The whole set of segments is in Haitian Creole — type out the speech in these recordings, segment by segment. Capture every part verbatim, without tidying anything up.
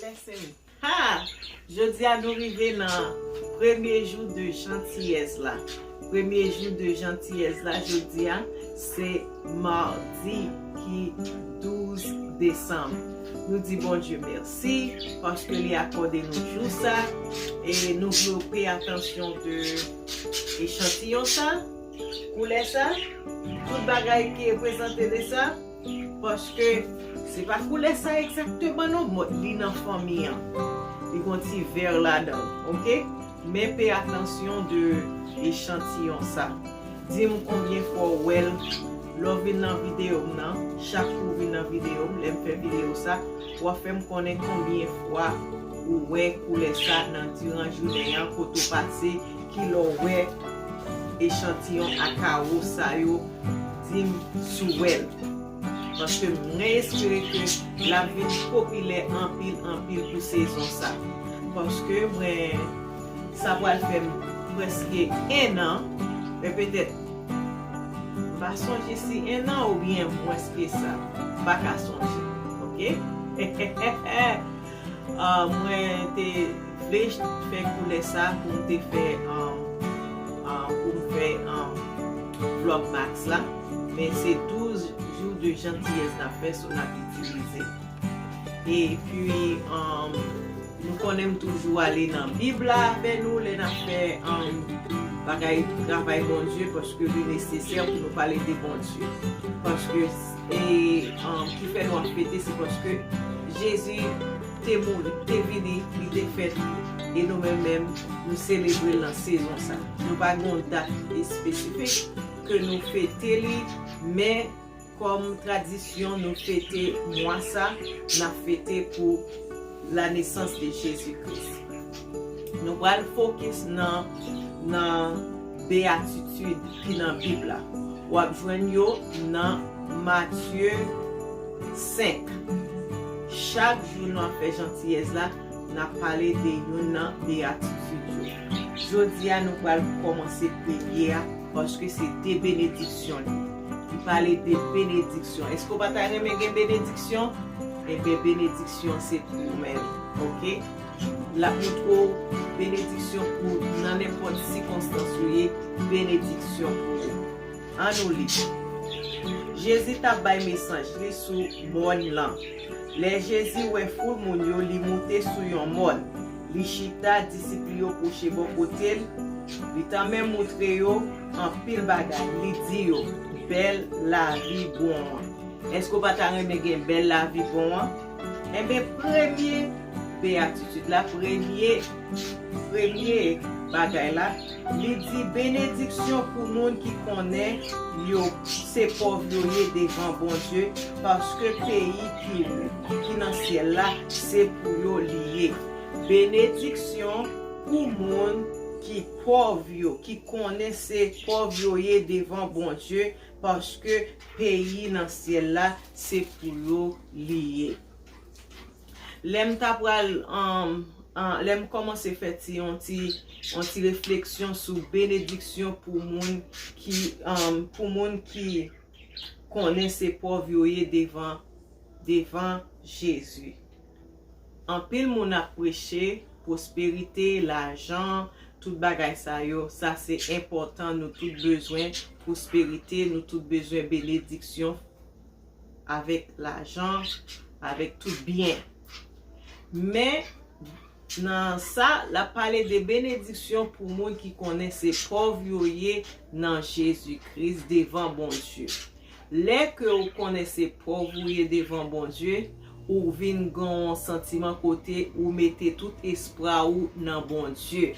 Blessing. Ha! Jodi a nou rive nan premye jou de jantiyès la. Premye jou de jantiyès la, jodi a, se madi ki douz desanm. Nou di Bondye mèsi paske li akòde nou jou sa e nou vle w peye atansyon de echantiyon sa, koulè sa, tout bagay ki reprezante de sa. Paske se pa koulè sa egzakteman non, men li nan fanmi an. Li gon ti vè ladan l, oke? Men peye atansyon de echantiyon sa. Di m konbyen fwa w wè l lè w vin nan videyo m nan, chak kou w vin nan videyo m, lè m fè videyo sa, w ap fè m konnen konbyen fwa ou wè koulè sa nan diran jounen an, kote w pase, kilè w wè echantiyon a kawo sa yo, di m si w wè l. Paske mwen espere ke l ap vin popilè anpil, anpil pou sezon sa. Paske mwen, sa pral fè m prèske en an, men petèt, m pa sonje si en an oubyen mwens ke sa. M pa ka sonje, oke? Ah, mwen te vle fè koulè sa pou m te fè, um, uh, pou m fè, um, Vlogmas la. Men se douz jou de jantiyès n ap fè, so n ap itilize. Epi, um, nou konnen m toujou ale nan Bib la avè nou lè n ap fè, um, bagay, travay Bondye, paske li nesesè pou nou pale de Bondye. Paske, e, um, ki fè nou ap fete, se paske Jezi te mouri, te vini, li te fèt, e nou menm menm, nou selebre l nan sezon sa. Nou pa gen yon dat espesifik ke nou fete li, men kòm tradisyon, nou fete mwa sa, n ap fete pou la naissance de Jésus-Christ. Nou pral fokis nan, nan beyatitid ki nan Bib la. W ap jwenn yo nan Matye senk. Chak jou nou ap fè jantiyès la, n ap pale de youn nan beyatitid yo. Jodi a, nou pral kòmanse premye a, paske se de benediksyon li. Li pale de benediksyon. Èske w pa ta renmen gen benediksyon? Ebyen, benediksyon se pou ou menm, oke? L ap montre w benediksyon pou nan nenpòt sikonstans ou ye, benediksyon pou ou. Ann nou li. Jezi t ap bay mesaj li sou mòn lan. Lè Jezi wè foul moun yo, li moute sou yon mòn. Li chita, disip li yo kouche bò kote l. Li tanmen montre yo anpil bagay. Li di yo, bèl lavi bon an. Èske w pa ta renmen gen bèl lavi bon an? Enben, premye beyatitid la, premye, premye bagay la, li di, benediksyon pou moun ki konnen yo se pòv yo ye devan Bondye, paske peyi ki, ki nan syèl la, se pou yo li ye. Benediksyon pou moun ki pòv yo, ki konnen se pòv yo ye devan Bondye, paske peyi nan syèl la, se pou yo li ye. Lè m ta pral, um, uh, lè m kòmanse fè ti, yon ti, yon ti refleksyon sou benediksyon pou moun ki, um, pou moun ki konnen se pòv yo ye devan, devan Jezi. Anpil moun ap preche pwosperite, lajan, tout bagay sa yo. Sa se enpòtan, nou tout bezwen pwosperite, nou tout bezwen benediksyon avèk lajan, avèk tout byen. Men, nan sa, l ap pale de benediksyon pou moun ki konnen se pòv yo ye nan Jezi Kris devan Bondye. Lè ke ou konnen se pòv ou ye devan Bondye, ou vin gen yon santiman kote ou mete tout espwa ou nan Bondye.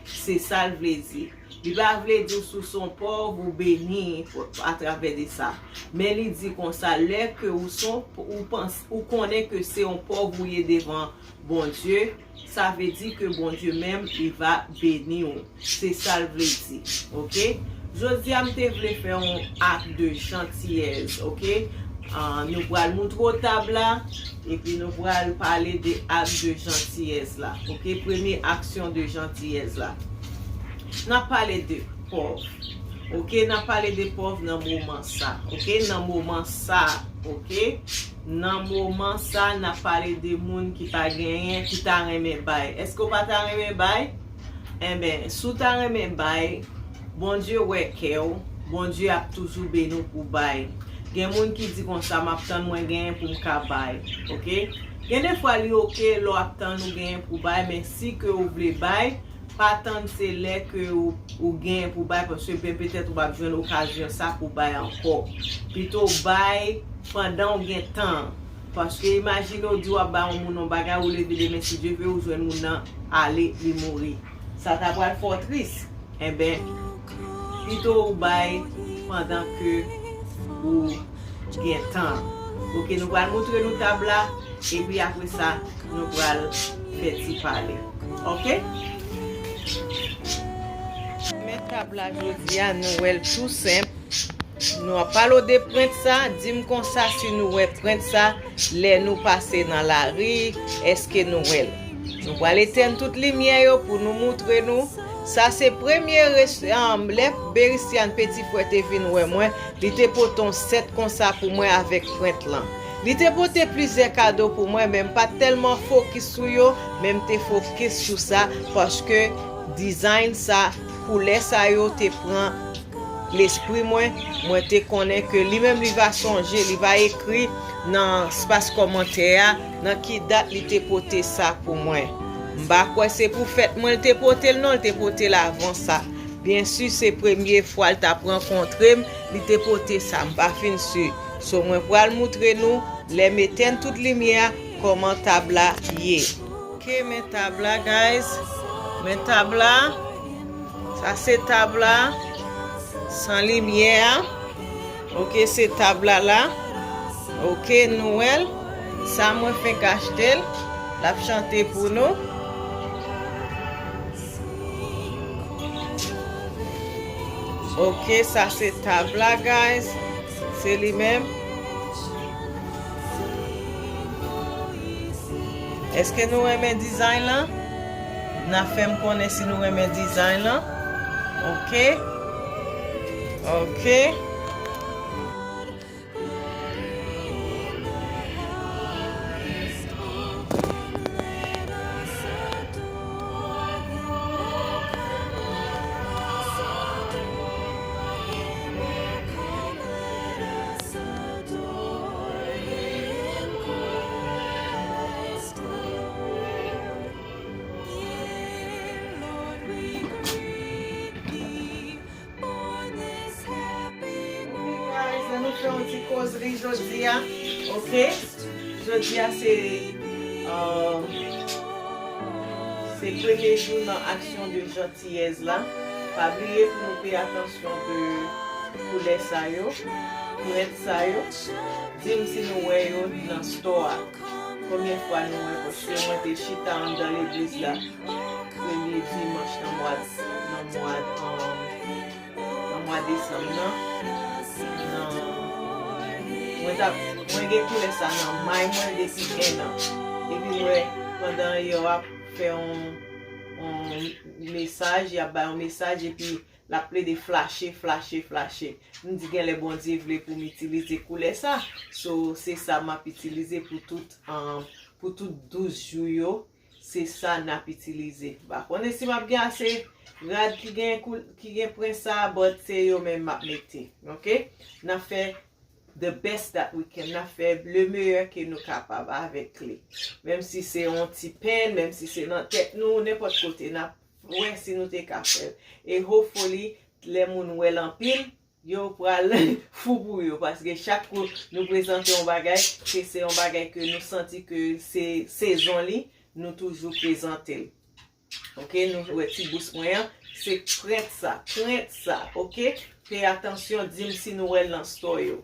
Se sa l vle di. Li pa vle di w si w se yon pòv, ou beni atravè de sa. Men li di konsa, lè ke ou se yon, ou panse, ou konnen ke se yon pòv ou ye devan Bondye, sa vle di ke Bondye menm, li va beni w. Se sa l vle di, oke? Jodi a, m te vle fè yon ak de jantiyès, oke? Ah, nou pral moutre w tab la, epi nou pral pale de ak de jantiyès la, oke? Premye aksyon de jantiyès la. N ap pale de pòv. Ok, n ap pale de pòv nan moman sa. Ok, nan moman sa. Ok, nan moman sa, n ap pale de moun ki pa genyen, ki ta renmen bay. Èske w pa ta renmen bay? Enben, si w ta renmen bay, Bondye wè kè w, Bondye ap toujou beni w pou bay. Gen moun ki di konsa, "M ap tann mwen genyen pou m ka bay." Ok? Gen de fwa li ok lè w ap tann ou genyen pou bay, men si ke ou vle bay, pa tann se lè ke ou, ou genyen pou bay, paske ben petèt ou p ap jwenn okazyon sa pou bay ankò. Pito bay pandan w gen tan. Paske imajine w di w ap bay yon moun yon bagay, ou leve demen, si Dye vle, ou jwenn moun nan ale, li mouri. Sa ta pral fè w tris. Enben, pito ou bay pandan ke ou gen tan. Ok, nou pral moutre nou tab la, epi apre sa, nou pral fè ti pale. Ok? Men tab la jodi a, nou wè l tou senp. Nou ap pale w de prent sa, di m konsa si nou wè prent sa, lè nou pase nan lari, èske nou wè l? Nou pral etèn tout limyè yo pou nou moutre nou. Sa se premye res-, um, lè Berisian peti frè te vin wè mwen, li te pote yon sèt konsa pou mwen avèk prent lan. Li te pote plizyè kado pou mwen, men m pa t tèlman fokis sou yo, men m te fokis sou sa, paske dizayn sa, koulè sa yo te pran lespri mwen, mwen te konnen ke li menm li va sonje, li va ekri nan espas kòmantè a, nan ki dat li te pote sa pou mwen. M pa kwè se pou fèt mwen li te pote l non, li te pote l avan sa. Byen si se premye fwa l t ap rankontre m, li te pote sa, m pa fin si. So mwen pral moutre nou, lè m etèn tout limyè a, kòman tab la ye. Ok, men tab la, guys. Men tab la. Sa se tab la. San limyè a. Ok, se tab la la. Ok, nou wè l. Sa mwen fenk achte l. L ap chante pou nou. Ok, sa se tab la, guys. Se li menm. Èske nou renmen dizayn lan? N a fè m konnen si nou renmen dizayn lan. Ok. Ok. Guys, ann nou fè yon ti kozri jodi a, ok? Jodi a se, um, se premye jou nan aksyon de jantiyèz la. Pa bliye pou nou peye atansyon de koulè sa yo, prent sa yo. Di m si nou wè yo nan store a. Konbyen fwa nou wè, paske mwen te chita anndan legliz la premye dimanch nan mwa, nan mwa, um, nan mwa desanm nan. Nan, mwen t ap, mwen gen koulè sa nan may mwen depi enn an. Epi m wè pandan yo ap fè yon, yon mesaj, y ap bay yon mesaj, epi l ap plede flache, flache, flache. M di genlè Bondye vle pou m itilize koulè sa. So, se sa m ap itilize pou tout, um, pou tout douz jou yo. Se sa n ap itilize. M pa konnen si m ap gen ase rad ki gen kou-, ki gen prent sa, but se yo menm m ap mete. Ok? N ap fè the best that we can. N ap fè le meilleur ke nou kapab avèk li. Menm si se yon ti penn, menm si se nan tèt nou, nenpòt kote, n ap wè si nou te ka fè l. E hopefully, lè moun wè l anpil, yo pral fou pou yo, paske chak kou nou prezante yon bagay, ke se yon bagay ke nou santi ke se sezon li, nou toujou prezante l. Ok, nou wè ti bous mwen an, se prent sa, prent sa, ok? Peye atansyon, di m si nou wè l nan store yo.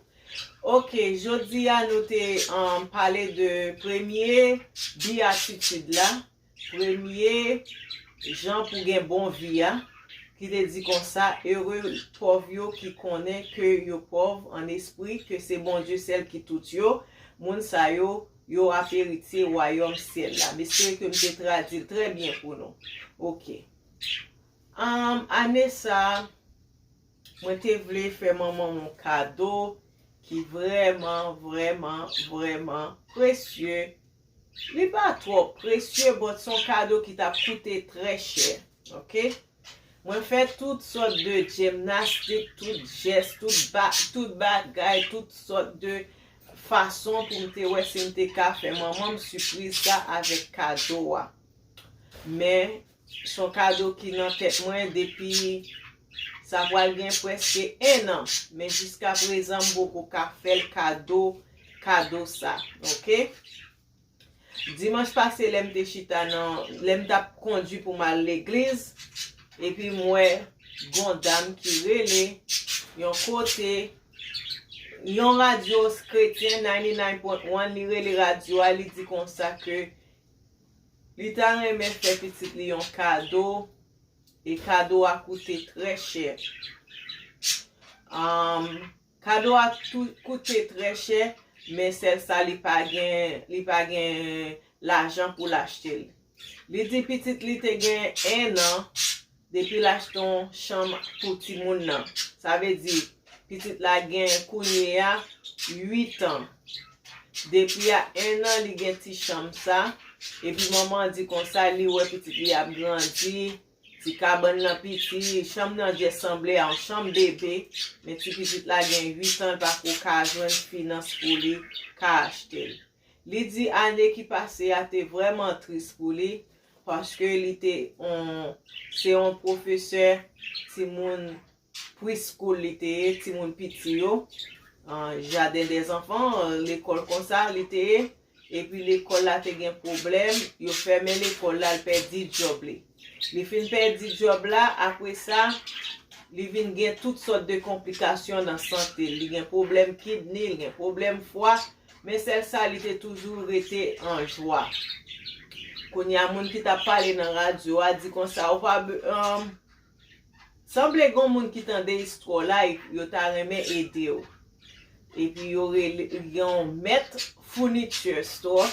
Ok, jodi a nou te, um, pale de premye biyatitid la, premye jan pou gen bon vi a, ki te di konsa, ere pòv yo ki konnen ke yo pòv an espri, ke se Bondye sèl ki tout yo, moun sa yo, yo ap eritye wayòm syèl la. M espere ke m te tradui l trè byen pou nou. Ok. Um, ane sa, Mwen te vle fè manman m yon kado ki vrèman, vrèman, vrèman presye. Li pa twò presye, but se yon kado ki t ap koute trè chè. Oke? Mwen fè tout sòt de jimnastik, tout jès, tout ba, tout bagay, tout sòt de fason pou m te wè si m te ka fè manman m sipriz sa avèk kado a. Men, se yon kado ki nan tèt mwen depi sa pral gen prèske en an. Men jiska prezan, m poko ka fè l kado, kado sa. Oke? Dimanch pase, lè m te chita nan, lè m t ap kondui pou m al legliz, epi m wè gon dam ki rele yon kote, yon radyo kretyen, ninety nine point one, li rele radyo a, li di konsa ke li ta renmen fè pitit li yon kado, e kado a koute trè chè. Anm, kado a tou koute trè chè, men sèl sa li pa gen, li pa gen lajan pou l achte l. Li di pitit li te gen en an depi l achte yon chanm pou timoun nan. Sa vle di, pitit la gen kounye a uit an. Depi a en an, li gen ti chanm sa. Epi manman an di konsa, li wè pitit li ap grandi, ti kabann nan piti, chanm nan just sanble a yon chanm bebe, men ti pitit la gen uit an, l pa ko ka jwenn finans pou li ka achte l. Li di ane ki pase a te vrèman tris pou li, paske li te on, se yon pwofesè timoun preschool li te ye, timoun piti yo, an, jardin des enfants, an, lekòl konsa li te ye, epi lekòl la te gen pwoblèm, yo fèmen lekòl la, l pèdi djòb li. Li fin pèdi djòb la, apre sa, li vin gen tout sòt de konplikasyon nan sante l. Li gen pwoblèm kidney, li gen pwoblèm fwa, men sèl sa, li te toujou rete an jwa. Kounye a, moun ki t ap pale nan radyo a di konsa, ou pa be-, um, sanble gon moun ki tande istwa w la, e yo ta renmen ede w. Epi yo rele, gen yon mèt furniture store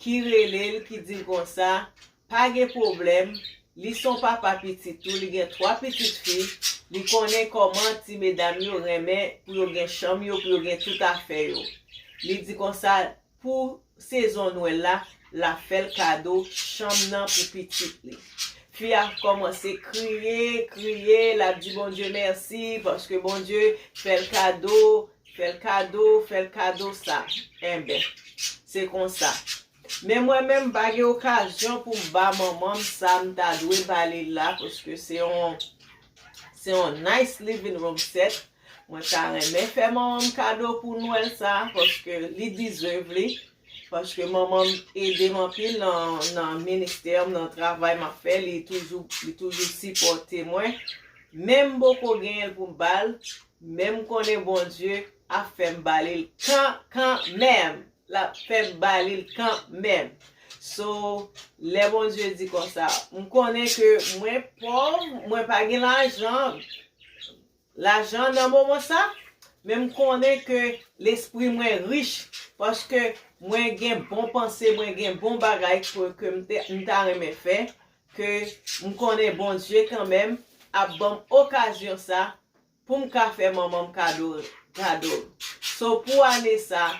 ki rele l, ki di l konsa, pa gen pwoblèm, li se yon papa pitit tou, li gen twa pitit fi, li konnen kòman ti medam yo renmen pou yo gen chanm yo, pou yo gen tout afè yo. Li di konsa, pou sezon Nwèl la, l ap fè l kado chanm nan pou pitit li. Fi a kòmanse kriye, kriye, l ap di Bondye mèsi, paske Bondye fè l kado, fè l kado, fè l kado sa. Enben, se konsa. Men mwen menm, m pa gen okazyon pou m ba manman m sa m ta dwe ba li la, paske se yon, se yon nice living room set. Mwen ta renmen fè manman m kado pou Nwèl sa, paske li deserve li. Paske manman m ede m anpil nan, nan ministè m, nan travay m ap fè. Li toujou, li toujou sipòte mwen. Menm m poko genyen l pou m ba l, men m konnen Bondye ap fè m ba li l kan, kanmenm. L ap fè m ba li l kanmenm. So, lè Bondye di konsa, m konnen ke mwen pòv, mwen pa gen lajan, lajan nan moman sa, men m konnen ke lespri mwen rich, paske mwen gen bon panse, mwen gen bon bagay ke, ke m te, m ta renmen fè, ke m konnen Bondye kanmenm ap ban m okazyon sa pou m ka fè manman m kado, kado. So, pou ane sa,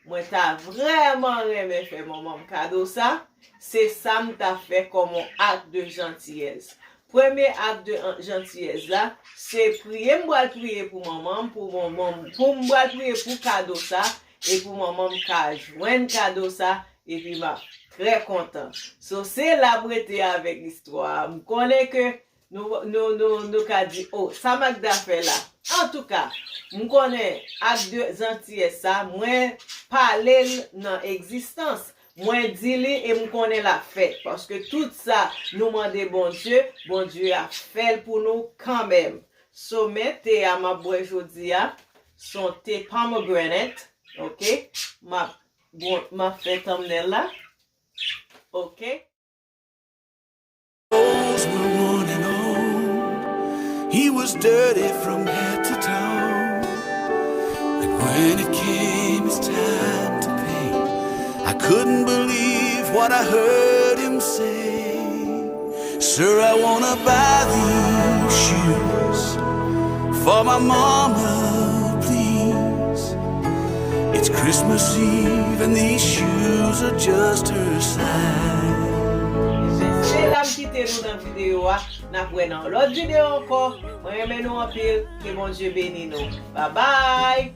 mwen ta vrèman renmen fè manman m kado sa. Se sa m ta fè kòm yon ak de jantiyèz. Premye ak de an-, jantiyèz la, se priye m pral priye pou manman m, pou manman m, pou m pral priye pou kado sa, e pou manman m ka jwenn kado sa, epi m ap trè kontan. So, se la m rete avèk istwa a. M konnen ke nou, nou, nou, nou ka di, "O, sa Magda fè la?" Antouka, m konnen ak de jantiyès sa, mwen pale l nan egzistans. Mwen di li e m konnen l ap fèt. Paske tout sa nou mande Bondye, Bondye ap fè l pou nou kanmenm. So, men te a m ap bwè jodi a, se yon te pomegranate, oke? M ap, bon, m ap fè thumbnail la, oke? Clothes were worn and old. He was dirty from head to toe. And when it came his time to pay, I couldn't believe what I heard him say. "Sir, I wanna buy these shoes For my mama, please. It's Christmas Eve and these shoes are just her size. Se la m kite nou nan videyo a. N ap wè nan yon lòt videyo ankò. Mwen renmen nou anpil. Ke Bondye beni nou. Babay!